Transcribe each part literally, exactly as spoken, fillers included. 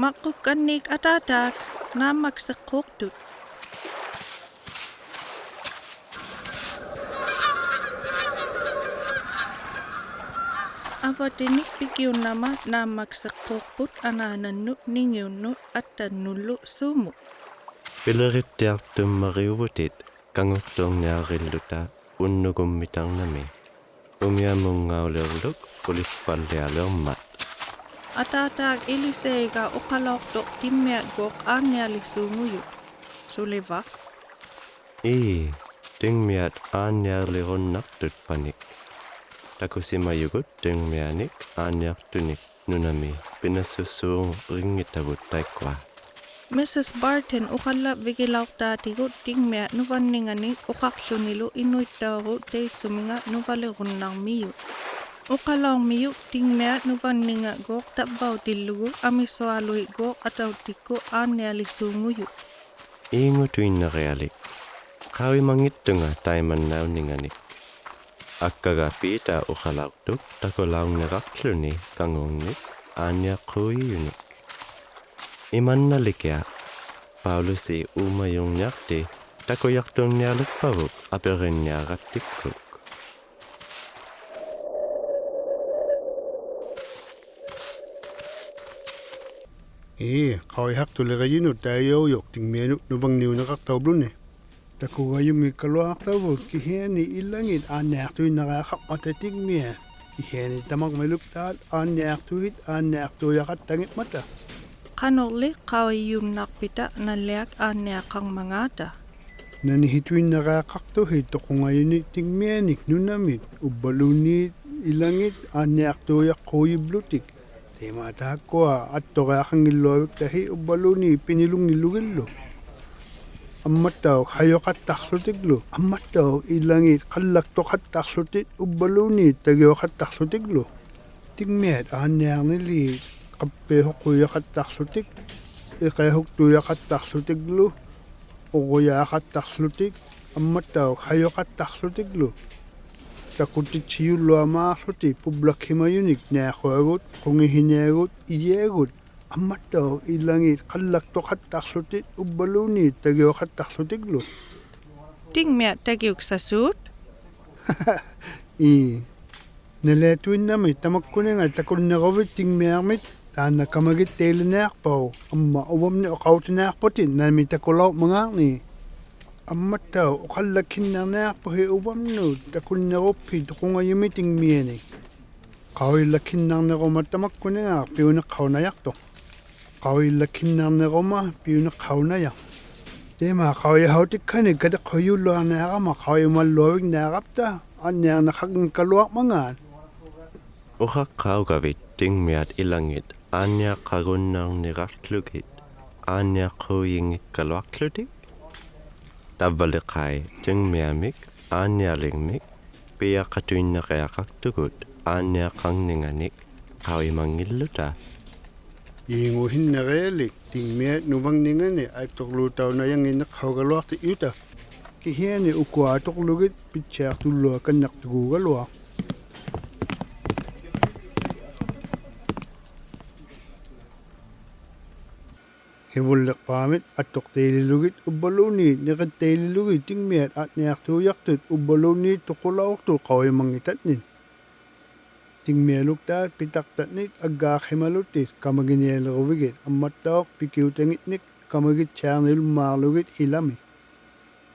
ᒪᕐᕉᒃᑲᓐᓂᒃ ᐊᑖᑖᒃ, ᓈᒻᒪᒃᓯᖅᑰᖅᑐᑦ. ᐊᕙᑎᓂᒃ ᐱᑭᐅᓐᓇᒪ ᓈᒻᒪᒃᓯᖅᑰᖅᐳᑦ ᐊᓈᓇᓐᓄᑦ, ᓂᖏᐅᓐᓄᑦ, ᐊᑦᑕᓐᓄᓪᓗ ᓲᒧᑦ. ᐱᓕᕆᑦᑎᐊᖅᑐᒻᒪᕆᐅᕗᑎᑦ ᑲᖑᖅᑑᕐᓂᐊᕆᓪᓗᑕ ᐅᓐᓄᒍᒻᒥᑕᕐᓇᒥ. ᐅᒥᐊᒧᙵᐅᓕᕐᓗᒃ ᐅᓕᑉᐸᓪᓕᐊᓕᐅᕐᒪᑦ. ᐊᑖᑖᒃ ᐃᓕᓴᐃᒐ ᐅᖃᓚᐅᖅᑐᖅ ᑎᖕᒥᐊᒡᒎᖅ ᐋᓐᓂᐊᓕᓲᖑᔪᑦ. ᓱᓕᕙ? ᐄ, ᑎᖕᒥᐊᑦ ᐋᓐᓂᐊᓕᕈᓐᓇᖅᑐᑦ ᐸᓂᒃ. ᑕᑯᓯᒪᔪᒍᑦ ᑎᖕᒥᐊᓂᒃ ᐋᓐᓂᐊᖅᑐᓂᒃ ᓄᓇᒥ ᐱᓇᓱᓲᕆᙱᑕᕗᑦ ᑕᐃᒃᑯᐊ. ᒥᓯᔅ ᐹᑎᓐ ᐅᖃᓪᓚᕝᕕᒋᓚᐅᖅᑖᑎᒍᑦ ᑎᖕᒥᐊᑦ ᓄᕙᓐᓂᖓᓂᒃ ᐅᖃᖅᖢᓂᓗ ᐃᓄᐃᑦᑕᐅᕈᑦ ᑕᐃᔅᓱᒥᖓ ᓄᕙᓕᕈᓐᓇᕐᒥᔪᑦ. ᐅᖃᓚᐅᕐᒥᔪᒃ ᑎᖕᒥᐊᑦ ᓄᕙᓐᓂᖓᒎᖅ ᑕᕝᕙᐅᑎᓪᓗᒍ ᐊᒥᓱᐊᓗᐃᒡᒎᖅ ᐊᑕᐅᑦᑎᒃᑯᑦ ᐋᓐᓂᐊᓕᓲᖑᔪᑦ. ᐄᖑᑐᐃᓐᓇᕆᐊᓕᒃ. ᖃᐅᔨᒪᙱᑦᑐᖓ ᑕᐃᒪᓐᓇᐅᓂᖓᓂᒃ. ᐊᒃᑲᒐ ᐲᑕ ᐅᖃᓚᐅᖅᑐᖅ ᑕᑯᓚᐅᕐᓂᕋᖅᖢᓂ ᑲᖑᕐᓂᒃ ᐋᓐᓂᐊᖅᑰᔨᔪᓂᒃ. ᐃᒪᓐᓇᓕᑭᐊᖅ, ᐸᐅᓗᓰ ᐆᒪᔪᕐᓂᐊᖅᑎ ᑕᑯᔭᖅᑐᕐᓂᐊᓕᖅᐸᕗᑦ ᐊᐱᕆᓐᓂᐊᕋᑦᑎᒃᑯᒃ. ᐄ, ᖃᐅᔨᓴᖅᑐᓕᕆᔨᓄᑦ ᑕᐃᔭᐅᔪᖅ ᑎᖕᒥᐊᓄᑦ ᓄᕙᖕᓂᐅᓂᕋᖅᑕᐅᑉᓗᓂ. ᑕᑯᒐᔪᙱᒃᑲᓗᐊᖅᑕᕗᑦ ᑭᓯᐊᓂ ᐃᓚᖏᑦ ᐋᓐᓂᐊᖅᑐᐃᓐᓇᕆᐊᖃᕐᒪᑕ ᑎᖕᒥᐊᑦ. ᑭᓯᐊᓂ ᑕᒪᕐᒥᓗᒃᑖᑦ ᐋᓐᓂᐊᖅᑐᓯᑦ ᐋᓐᓂᐊᖅᑑᔭᖃᑦᑕᙱᒻᒪᑕ. ᖃᓄᕐᓕ ᖃᐅᔨᔪᓐᓇᖅᐱᑕ ᓇᓪᓕᐊᒃ ᐋᓐᓂᐊᖃᕐᒪᖔᑕ? ᓇᓂᓯᑐᐃᓐᓇᕆᐊᖃᖅᑐᓯᑦ ᑐᖁᖓᔪᓂᒃ ᑎᖕᒥᐊᓂᒃ ᓄᓇᒥᑦ, ᐅᕝᕙᓘᓐᓃᑦ ᐃᓚᖏᑦ ᐋᓐᓂᐊᖅᑑᔭᖅᑰᔨᑉᓗᑎᒃ. ᑕᐃᒪ ᑖᒃᑯᐊ ᐊᑦᑐᕆᐊᖃᙱᓪᓗᐊᕕᒃᑕᓯ ᐅᕝᕙᓘᓐᓃᑦ ᐱᓂᓗᙱᓪᓗᒋᓪᓗ. ᐊᒻᒪᑦᑕᐅᖅ ᓴᔪᖃᑦᑕᖅᖢᑎᒡᓗ, ᐊᒻᒪᑦᑕᐅᖅ ᐃᓚᖏᑦ ᖃᓪᓚᒃᑐᖃᑦᑕᖅᖢᑎᑦ ᐅᕝᕙᓘᓐᓃᑦ ᑕᒋᐅᖃᑦᑕᖅᖢᑎᒡᓗ. ᑎᖕᒥᐊᑦ ᐋᓐᓂᐊᕐᓂᓖᑦ ᖃᑉᐱᐊᓱᖅᑰᔭᖃᑦᑕᖅᖢᑎᒃ, ᐃᕿᐊᓱᒃᑑᔭᖃᑦᑕᖅᖢᑎᒡᓗ, ᐅᕈᔮᖃᑦᑕᖅᖢᑎᒃ, ᐊᒻᒪᑦᑕᐅᖅ ᓴᔪᖃᑦᑕᖅᖢᑎᒡᓗ. ᑕᑯᑎᑦᓯᔪᓪᓗᐊᒫᖅᖢᑎᒃ ᐳᑉᓚᒃᓯᒪᔪᓂᒃ ᓂᐊᖁᐊᒍᑦ, ᖁᖏᓯᓂᐊᒍᑦ, ᐃᔨᐊᒍᑦ, ᐊᒻᒪᑦᑕᐅᖅ ᐃᓚᖏᑦ ᖃᓪᓚᒃᑐᖃᑦᑕᖅᖢᑎᑦ ᐅᕝᕙᓘᓐᓃᑦ ᑕᒋᐅᖃᑦᑕᖅᖢᑎᒡᓗ. ᑎᖕᒥᐊᑦ ᑕᒋᐅᒃᓴᓲᑦ? ᐄ. ᓇᓕᐊᑐᐃᓐᓇᒥ ᑕᒪᒃᑯᓂᖓ ᑕᑯᓐᓂᕈᕕᑦ ᑎᖕᒥᐊᕐᒥᑦ ᑖᓐᓇ ᑲᒪᒋᑦᑕᐃᓕᓂᐊᖅᐸᐅᒃ, ᐊᒻᒪ ᐅᕙᒻᓂᒃ ᐅᖃᐅᑎᓂᐊᖅᐳᑎᑦ ᓇᒥ ᑕᑯᓚᐅᕐᒪᖔᕐᓂᒃ. ᐊᒻᒪᑦᑕᐅᖅ ᐅᖃᓪᓚᒃᓯᓐᓇᕐᓂᐊᖅᐳᓯ ᐅᕙᒻᓄᑦ ᑕᑯᓐᓂᕈᑉᓯ ᑐᖁᖓᔪᒥ ᑎᖕᒥᐊᓂᒃ. ᖃᐅᔨᓪᓚᒃᓯᓐᓇᕐᓂᕈᒪ ᑕᒪᒃᑯᓂᖓ ᐱᐅᓂᖅᓴᐅᓇᔭᖅᑐᖅ. ᖃᐅᔨᓪᓚᒃᓯᓐᓇᕐᓂᕈᒪ ᐱᐅᓂᖅᓴᐅᓇᔭᖅ. ᑕᐃᒪ ᖃᐅᔨᓴᐅᑎᒃᓴᓂᒃ ᑲᑎᖁᔨᓪᓗᐊᕐᓂᐊᕋᒪ ᖃᐅᔨᒪᓪᓗᐊᕐᓂᐊᕋᑉᑕ ᐋᓐᓂᐊᕐᓂᖃᙱᒃᑲᓗᐊᕐᒪᖔᑦ. ᐅᖃᖅᑲᐅᒐᕕᑦ ᑎᖕᒥᐊᑦ ᐃᓚᖏᑦ ᐋᓐᓂᐊᖅᑲᒍᓐᓇᕐᓂᕋᖅᖢᒋᑦ ᐋᓐᓂᐊᖅᑰᔨᙱᒃᑲᓗᐊᖅᖢᑎᒃ? ᑕᕝᕙᓕᖅᑲᐃ ᑎᖕᒥᐊᒥᒃ ᐋᓐᓂᐊᓕᖕᒥᒃ ᐱᔭᖃᑐᐃᓐᓇᕆᐊᖃᖅᑐᒍᑦ ᐋᓐᓂᐊᖃᕐᓂᖓᓂᒃ ᖃᐅᔨᒪᙱᓪᓗᑕ. ᐄᖑᓯᓐᓇᕆᐊᓕᒃ ᑎᖕᒥᐊᑦ ᓄᕙᖕᓂᖓᓂᒃ ᐊᑐᕐᓘᑕᐅᓇᔭᙱᓐᓂᖅᓴᐅᒐᓗᐊᖅᑎᑦᔪᑕ. ᑭᓯᐊᓂ ᐅᑯᐊ ᐊᑐᕐᓗᒋᑦ ᐱᑦᓯᐊᖅᑐᓪᓗᐊ ᑲᓐᓇᖅᑐᒎᒐᓗᐊᖅ. ᓯᕗᓪᓕᖅᐹᒥᑦ ᐊᑐᖅᑕᐃᓕᓗᒋᑦ ᐅᕝᕙᓘᓐᓃᑦ ᓂᕿᑦᑕᐃᓕᓗᒋᑦ ᑎᖕᒥᐊᑦ ᐋᓐᓂᐊᖅᑑᔭᖅᑐᑦ ᐅᕝᕙᓘᓐᓃᑦ ᑐᖁᓚᐅᖅᑐᑦ ᖃᐅᔨᒪᙱᑕᓐᓂᒃ. ᑎᖕᒥᐊᓗᒃᑖᑦ ᐱᑕᖅᑕᓐᓂᒃ ᐊᒡᒑᖅᓯᒪᓗᑎᒃ ᑲᒪᒋᓂᐊᓕᕈᕕᒋᑦ ᐊᒻᒪᑦᑕᐅᖅ ᐱᑭᐅᑕᖏᓐᓂᒃ ᑲᒪᒋᑦᓯᐊᕐᓂᓗᒻᒫᕐᓗᒋᑦ ᓯᓚᒥ.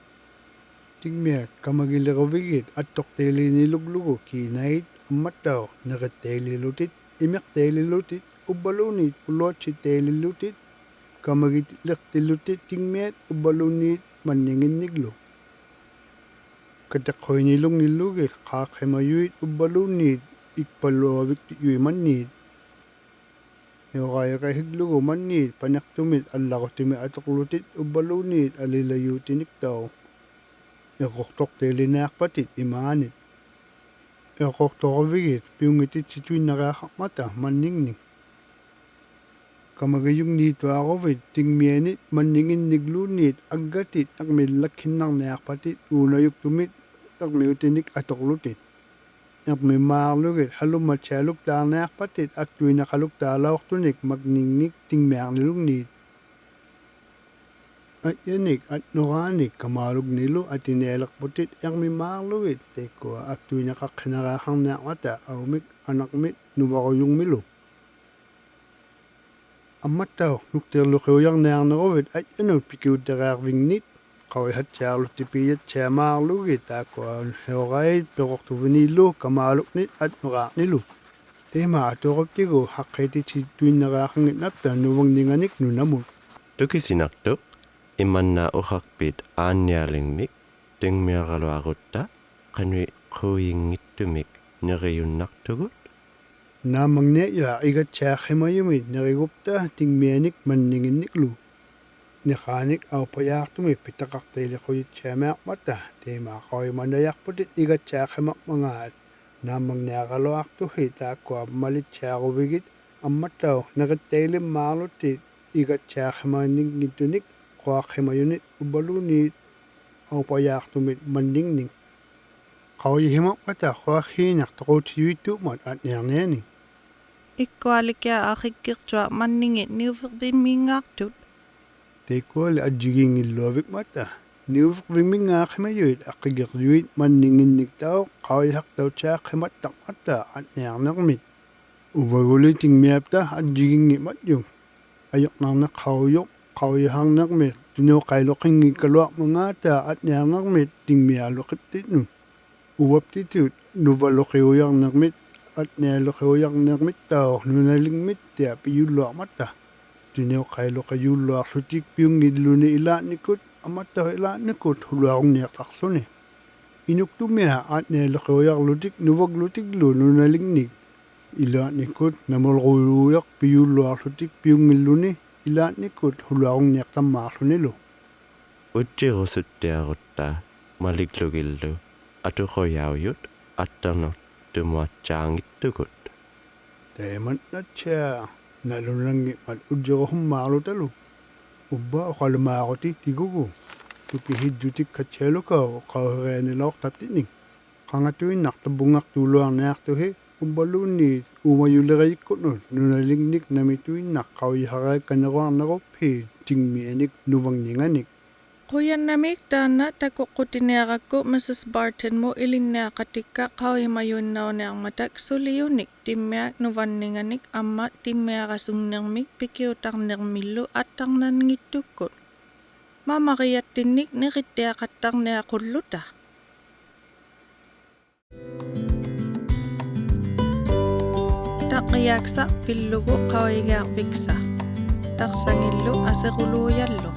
ᑎᖕᒥᐊᑦ ᑲᒪᒋᓕᕈᕕᒋᑦ ᐊᑐᖅᑕᐃᓕᓐᓂᓗᒡᓗᒍ ᑮᓇᐃᑦ ᐊᒻᒪᑦᑕᐅᖅ ᓂᕿᑦᑕᐃᓕᓗᑎᑦ, ᐃᒥᖅᑕᐃᓕᓗᑎᑦ, ᐅᕝᕙᓘᓐᓃᑦ ᐳᓗᐊᑦᓯᑦᑕᐃᓕᓗᑎᑦ, ᑲᒪᒋᓕᖅᑎᓗᑎᑦ ᑎᖕᒥᐊᑦ ᐅᕝᕙᓘᓐᓃᑦ ᒪᓐᓂᖏᓐᓂᒡᓗ. ᑲᑎᖁᔨᓂᓗᙱᓪᓗᒋᑦ ᖄᖅᓯᒪᔪᐃᑦ ᐅᕝᕙᓘᓐᓃᑦ ᐃᒃᐸᓗᐊᕕᒃᑎᔾᔪᐃᑦ ᒪᓐᓃᑦ. ᓯᐅᕋᔪᕆᓯᒡᓗᒍ ᒪᓐᓃᑦ ᐸᓂᖅᑐᒥᑦ ᐊᓪᓚᕈᑎᒥᒃ ᐊᑐᕐᓗᑎᑦ ᐅᕝᕙᓘᓐᓃᑦ ᐊᓕᓚᔫᑎᓂᒃᑕᐅᖅ. ᐃᕐᕈᖅᑐᖅᑕᐃᓕᓂᐊᖅᐸᑎᑦ ᐃᒫᓂᑦ. ᐃᕐᕈᖅᑐᕈᕕᒋᑦ ᐱᐅᙱᑎᑦᓯᑐᐃᓐᓇᕆᐊᖃᕐᒪᑕ ᒪᓐᓂᖕᓂᒃ. ᑲᒪᒋᔪᖕᓃᑐᐊᕈᕕᑦ ᑎᖕᒥᐊᓂᑦ ᒪᓐᓂᖏᓐᓂᒡᓘᓐᓃᑦ ᐊᒡᒐᑎᑦ ᐃᕐᒥᓪᓚᒃᓯᓐᓇᕐᓂᐊᖅᐸᑎᑦ ᐆᓇᔪᒃᑐᒥᑦ ᐃᕐᒥᐅᑎᓂᒃ ᐊᑐᕐᓗᑎᑦ. ᐃᕐᒥᒫᕐᓗᒋᑦ ᓴᓗᒻᒪᑦᓯᐊᓗᒃᑖᕐᓂᐊᖅᐸᑎᑦ ᐊᒃᑐᐃᓐᓇᖃᓗᒃᑖᓚᐅᖅᑐᓂᒃ ᒪᓐᓂᖕᓂᒃ ᑎᖕᒥᐊᕐᓂᓗᖕᓃᑦ. ᐊᔾᔭᓂᒃ ᐊᓐᓄᕌᓂᒃ ᑲᒫᓗᖕᓂᓗ ᐊᑎᓂᐊᓕᖅᐳᑎᑦ ᐃᕐᒥᒫᕐᓗᒋᑦ ᑕᐃᒃᑯᐊ ᐊᒃᑐᐃᓐᓇᖃᖅᓯᓐᓇᕆᐊᖃᕐᓂᐊᕐᒪᑕ ᐊᐅᒥᒃ ᐊᓇᕐᒥᒃ ᓄᕙᕈᔪᖕᒥᓗ. ᐊᒻᒪᑦᑕᐅᖅ ᓄᒃᑎᕐᓗᕿᐅᔭᕐᓂᐊᕐᓂᕈᕕᑦ ᐊᔾᔭᓄᑦ ᐱᑭᐅᑎᕆᐊᕐᕕᖕᓂᑦ ᖃᐅᔨᓴᑦᓯᐊᕐᓗᑎᒃ ᐱᔭᑦᓯᐊᒫᕐᓗᒋᑦ ᑖᒃᑯᐊ ᓴᐅᕋᐃᑦ ᐱᕈᖅᑐᕕᓃᓪᓗ ᑲᒫᓗᖕᓂᑦ ᐊᓐᓄᕌᕐᓂᓗ. ᑕᐃᒪ ᐊᑐᕈᑉᑎᒍ ᓴᖅᑭᑎᑦᓯᑐᐃᓐᓇᕆᐊᖃᙱᓐᓇᑉᑕ ᓄᕙᖕᓂᖓᓂᒃ ᓄᓇᒧᑦ. ᑐᑭᓯᓇᖅᑐᖅ, ᐃᒪᓐᓇ ᐅᖃᖅᐱᑦ ᐋᓐᓂᐊᓕᖕᒥᒃ ᑎᖕᒥᐊᕋᓗᐊᕈᑦᑕ ᖃᓄᐃᖅᑰᔨᙱᑦᑐᒥᒃ ᓂᕆᔪᓐᓇᖅᑐᒍᑦ. ᓈᒻᒪᖕᓂᐊᔪᐊᖅ ᐃᒐᑦᓵᖅᓯᒪᔪᒥᒃ ᓂᕆᒍᑉᑕ ᑎᖕᒥᐊᓂᒃ ᒪᓐᓂᖏᓐᓂᒃᓗ. ᓂᖄᓂᒃ ᐊᐅᐸᔮᖅᑐᒥᒃ ᐱᑕᖃᖅᑕᐃᓕᖁᔨᑦᓯᐊᒥᐊᕐᒪᑕ ᑕᐃᒪ ᖃᐅᔨᒪᓇᔭᖅᐳᑎᑦ ᐃᒐᑦᓵᖅᓯᒪᖕᒪᖔᑦ. ᓈᒻᒪᖕᓂᐊᕋᓗᐊᖅᑐᓯ ᑖᒃᑯᐊ ᒪᓕᑦᓯᐊᕈᕕᒋᑦ ᐊᒻᒪᑦᑕᐅᖅ ᓂᕆᑦᑕᐃᓕᒻᒫᕐᓗᑎᒃ ᐃᒐᑦᓵᖅᓯᒪᓂᙱᑦᑐᓂᒃ ᖁᐊᖅᓯᒪᔪᓂᒃ ᐅᕝᕙᓘᓐᓃᑦ ᐊᐅᐸᔮᖅᑐᒥᒃ ᒪᓐᓂᖕᓂᒃ. ᖃᐅᔨᓯᒪᖕᒪᑕ ᖁᐊᖅᓯᓂᖅ ᑐᖁᑦᓯᔪᐃᑦᑑᖕᒪᑦ ᐊᓐᓂᐊᕐᓂᐊᓂᒃ. ᐃᒃᑯᐊᓕᑭᐊᖅ ᐊᕿᒡᒋᕐᔪᐊᖅ ᒪᓐᓂᖏᑦ ᓂᐅᕕᕐᕕᖕᒥᙶᖅᑐᑦ. ᑕᐃᒃᑯᐊᓕ ᐊᔾᔨᒌᙱᓪᓗᐊᕕᖕᒪᑕ. ᓂᐅᕕᕐᕕᖕᒥᙶᖅᓯᒪᔪᐃᑦ ᐊᕿᒡᒋᕐᔪᐃᑦ ᒪᓐᓂᖏᓐᓂᒃᑕᐅᖅ ᖃᐅᔨᓴᖅᑕᐅᑦᓯᐊᖅᓯᒪᑦᑕᕐᒪᑕ ᐊᓐᓂᐊᕐᓂᕐᒥᑦ. ᐅᕙᒍᓕ ᑎᖕᒥᐊᑉᑕ ᐊᔾᔨᒌᙱᒻᒪᔾᔪᒃ. ᐊᔪᕐᓇᕐᓂᖅᓴᐅᔪᖅ ᖃᐅᔨᓴᕐᓂᕐᒥᒃ ᑐᓂᐅᖃᐃᓗᖅᓯᙱᒃᑲᓗᐊᕐᒪᖔᑕ ᐊᓐᓂᐊᕐᓂᕐᒥᑦ ᑎᖕᒥᐊᓗᖃᑎᓐᓄᑦ. ᐅᕙᑉᑎᑐᑦ ᓄᕙᓗᕿᐅᔭᕐᓂᕐᒥᑦ ᐊᓐᓂᐊᓗᕿᐅᔭᕐᓂᕐᒥᑦᑕᐅᖅ ᓄᓇᓕᖕᒥᑦᑎᐊᖅ ᐱᔪᓪᓗᐊᕐᒪᑕ. ᑐᓂᐅᖃᐃᓗᖃᔫᓪᓗᐊᖅᖢᑎᒃ ᐱᐅᙱᓪᓗᓂ ᐃᓛᓐᓂᒃᑯᑦ ᐊᒻᒪᑦᑕᐅᖅ ᐃᓛᓐᓂᒃᑯᑦ ᓱᓗᐊᕈᖕᓂᐊᖅᑕᖅᖢᓂ. ᐃᓄᒃᑐᒥᐊ ᐊᓐᓂᐊᓗᕿᐅᔭᕐᓗᑎᒃ ᓄᕙᒡᓗᑎᒡᓗ ᓄᓇᓕᖕᓂᒃ. ᐃᓛᓐᓂᒃᑯᑦ ᓇᒧᓪᕈᔪᔭᖅ ᐱᔪᓪᓗᐊᖅᖢᑎᒃ ᐱᐅᙱᓪᓗᓂ ᐃᓛᓐᓂᒃᑯᑦ ᓱᓗᐊᕈᖕᓂᐊᖅᑕᒻᒫᖅᖢᓂᓗ. ᐅᔾᔨᕈᓱᑦᑎᐊᕈᑦᑕ ᒪᓕᒡᓗᒋᓪᓗ ᐊᑐᖁᔭᐅᔪᑦ ᐊᑦᑕᕐᓇᖅᑐᒧᐊᑦᓵᙱᑦᑐᒍᑦ. ᑕᐃᒪᓐᓇᑦᓯᐊᖅ ᓇᓗᓇᙱᒻᒪᑦ ᐅᔾᔨᕈᓱᒻᒫᕐᓗᑕᓗ. ᐅᕝᕙ ᐅᖃᓗᒫᕈᑎᑦ ᑎᒍᒍ. ᑐᑭᓯᔾᔪᑎᒃᓴᑦᓯᐊᓗᒃᑲᐅᖅ ᖃᐅᓯᕆᐊᓂᓚᐅᖅᑕᑉᑎᖕᓂᒃ. ᖃᖓᑐᐃᓐᓇᖅᑕᕗᖓᖅᑑᓗᐊᕐᓂᐊᖅᑐᓯ ᐅᕝᕙᓘᓐᓃᑦ ᐆᒪᔪᓕᕆᔨᒃᑯᓄᑦ ᓄᓇᓕᖕᓂᒃ ᓇᒥᑐᐃᓐᓇᖅ ᖃᐅᔨᓴᕆᐊᒃᑲᓐᓂᕈᐊᕐᓂᕈᑉᓯ ᑎᖕᒥᐊᓂᒃ ᓄᕙᖕᓂᖓᓂᒃ. ᖁᔭᓐᓇᒦᒃ ᑖᓐᓇ ᑕᑯᖁᑎᓂᐊᕋᒃᑯ Missus Barton-ᒧᑦ ᐃᓕᓐᓂᐊᖃᑎᒃᑲ ᖃᐅᔨᒪᔪᐃᓐᓇᐅᓂᐊᕐᒪᑕ ᓱᓕᔪᓂᒃ ᑎᖕᒥᐊᒃ ᓄᕙᖕᓂᖓᓂᒃ ᐊᒻᒪ ᑎᖕᒥᐊᕋᓱᖕᓂᕐᒥᒃ ᐱᑭᐅᑕᕐᓂᕐᒥᓪᓗ ᐊᑦᑕᕐᓇᙱᑦᑐᒃᑯᑦ. ᒪᒪᕆᔭᑦᑎᓐᓂᒃ ᓂᕆᑦᑎᐊᖃᑦᑕᕐᓂᐊᖁᓪᓗᑕ. ᑕᕐᕆᔭᒃᓴᖅ ᐱᓪᓗᒍ ᖃᐅᔨᒋᐊᕐᕕᒃᓴᖅ. ᑕᖅᓴᖏᓪᓗ ᐊᓯᕈᓘᔭᓪᓗ.